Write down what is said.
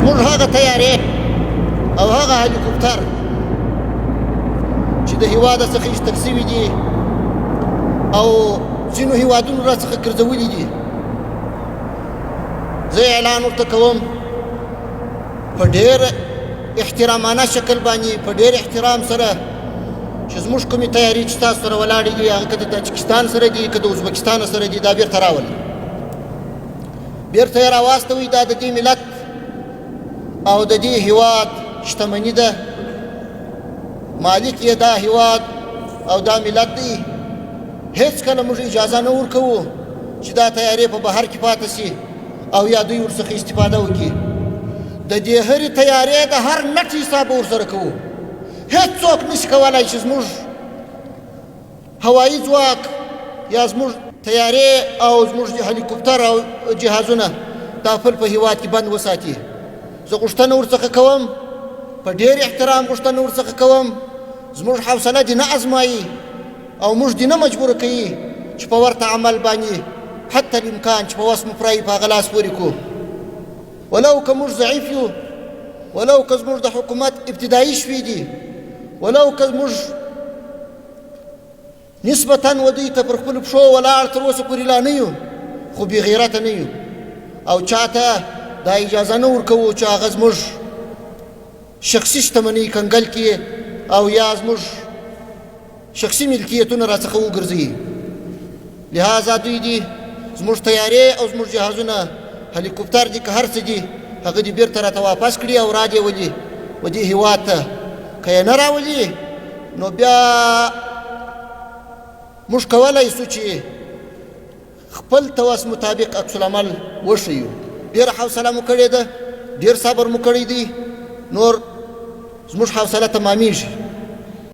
زموږ هغه طیارې او هغه هلیکوپتر چې د هیواده څخه ایستل شوي دي او ځینو هیوادونو را څخه ګرځولي دي، زه اعلان ورته کوم په ډېر احترامانه شکل باندې، په ډېر احترام سره، چې زموږ کومې تیارې چې تاسو سره ولاړې دي، هغه که د تاجکستان سره دي، که د ازبکستان سره دي، دا بېرته راولئ، بېرته یې راواستوئ. دا د دې ملت او د دې هیواد شتمني ده، مالک یې دا هیواد او دا ملت دی. هیڅکله موږ اجازه نه ورکوو چې دا تیارې په بهر کې پاتې شي او یا دوی ورڅخه استفاده وکړي. د دې هرې تیارې د هر نټ حساب به ورسره کوو. هیڅوک نشي کولای چې زموږ هوایي ځواک یا زموږ طیارې او زموږ هلیکوپتر او جهازونه دا خپل په هیواد کې بند وساتي. زه غوښتنه ورڅخه کوم، په ډېر احترام غوښتنه ورڅخه کوم، زموږ حوصله دې نه ازمایي او موږ دې نه مجبور کوي چې په ورته عمل باندې حتی الامکان چې په وس مو پوره په هغه لاس پورې کړو. ولو که موږ ضعیف یو، ولو که زموږ د حکومت ابتدایي شوي دي، ولو که زموږ نسبتا و دوی ته پر خپلو پښو ولاړ تر اوسه پورې لا نه یو، خو بې غیرته نه یو او چاته دا اجازه نه ورکوو چې هغه زموږ شخصي شتمنۍ کنګل کړي او یا زموږ شخصي ملکیتونه راڅخه وګرځوي. لهذا دوی دي زموږ طیارې او زموږ جهازونه، هلیکوپتر دي که هر څه دي، هغه دي بیرته راته واپس کړي او را دې ولي و دې هیواد ته. که یې نه راولي نو بیا موږ کولای شو چې خپل توس مطابق عکس العمل وښیو. ډېره حوصله مو کړې ده، ډېر صبر مو کړی دی، نور زموږ حوصله تمامېږي.